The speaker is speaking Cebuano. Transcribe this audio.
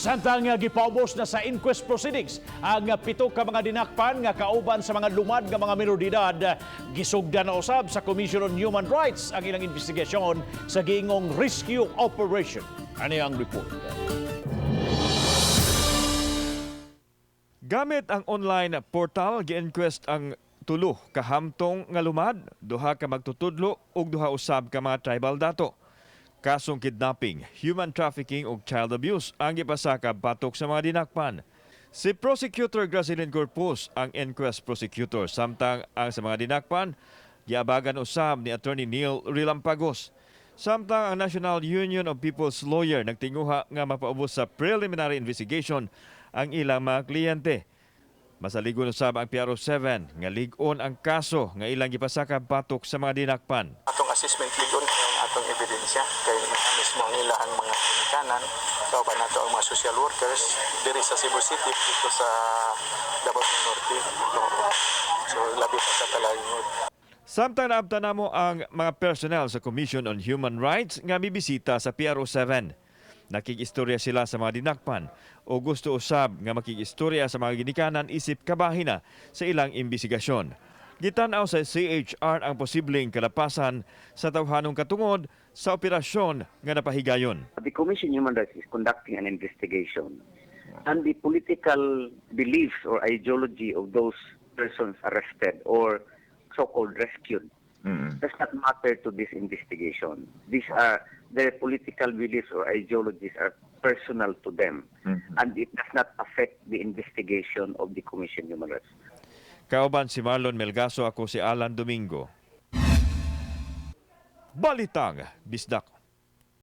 Samtang gipaubos na sa inquest proceedings ang pito ka mga dinakpan nga kauban sa mga lumad nga mga minor de edad, gisugdan na usab sa Commission on Human Rights ang ilang investigasyon sa giingong rescue operation. Ani ang report. Gamit ang online portal, gi-inquest ang tulo kahamtong nga lumad, duha ka magtutudlo ug duha usab ka mga tribal dato. Kasong kidnapping, human trafficking ug child abuse ang gipasaka batok sa mga dinakpan. Si Prosecutor Gracelyn Corpus ang inquest prosecutor, samtang ang sa mga dinakpan giabagan usab ni Attorney Neil Rilampagos. Samtang ang National Union of People's Lawyer nagtinguha nga mapaubos sa preliminary investigation ang ilang mga kliyente. Masaligon usab ang PRO 7 nga lig-on ang kaso nga ilang gipasaka batok sa mga dinakpan. Atong assessment, ligon kay ang atong ebidensya kay mismo ang ilahang mga ginikanan, kauban nato ang mga social workers diri sa Cebu City, dito sa Davao del Norte. So labi pa sa Talaingod. Samtang naabtan namo ang mga personnel sa Commission on Human Rights nga mibisita sa PRO 7. Nakig-istorya sila sa mga dinakpan o gusto usab nga makig-istorya sa mga ginikanan isip kabahina sa ilang imbestigasyon. Gitan-aw sa CHR ang posibleng kalapasan sa tawhanong katungod sa operasyon nga napahigayon. The Commission on Human Rights is conducting an investigation, and the political beliefs or ideology of those persons arrested or so-called rescued does not matter to this investigation. These are their political beliefs or ideologies are personal to them, and it does not affect the investigation of the Commission on Human Rights. Kauban si Marlon Melgaso, ako si Alan Domingo. Balitang Bisdak.